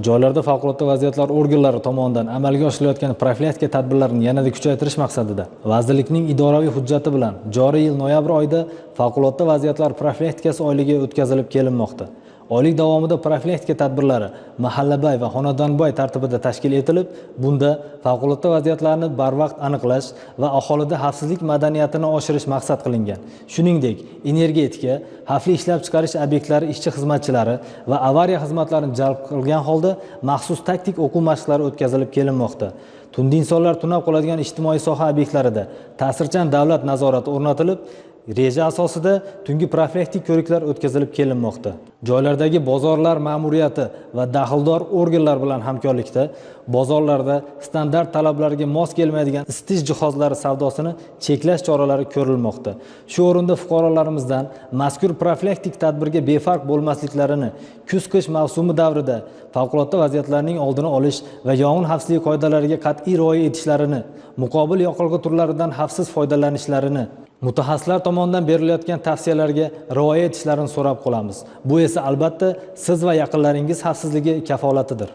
Joylarda favqulodda vaziyatlar organlari tomonidan amalga oshirilayotgan profilaktika tadbirlarini yanada kuchaytirish maqsadida vazirlikning idoraviy hujjati bilan joriy yil noyabr oyida favqulodda vaziyatlar profilaktikasi oyligi o'tkazilib kelinmoqda. Oylik davomida profilaktika tadbirlari mahallabay va xonadonbay tartibida tashkil etilib, bunda favqulodda vaziyatlarni barvaqt aniqlash va aholida xavfsizlik madaniyatini oshirish maqsad qilingan. Shuningdek, energetika, xavfli ishlab chiqarish obyektlari ishchi xizmatchilari va avariya xizmatlarini jalb qilgan holda maxsus taktik o'quv mashqlari o'tkazilib kelinmoqda. Tunda insonlar tunab qoladigan ijtimoiy soha obyektlarida ta'sirchan davlat nazorati o'rnatilib, reja asosida tungi profilaktik ko'riklar o'tkazilib kelinmoqda. Joylardagi bozorlar ma'muriyati va daxldor organlar bilan hamkorlikda bozorlarda standart talablarga mos kelmaydigan isitish jihozlari savdosini cheklash choralari ko'rilmoqda. Shu o'rinda fuqarolarimizdan mazkur profilaktik tadbirga befarq bo'lmasliklarini, kuz-qish mavsumi davrida favqulodda vaziyatlarning oldini olish va yong'in xavfsizligi qoidalariga qat'iy rioya etishlarini, muqobil yoqilg'i turlaridan xavfsiz foydalanishlarini, mutaxassislar tomonidan berilayotgan tavsiyalarga rioya etishlarini so'rab qolamiz. Bu esa albatta siz va yaqinlaringiz xavfsizligi kafolatidir.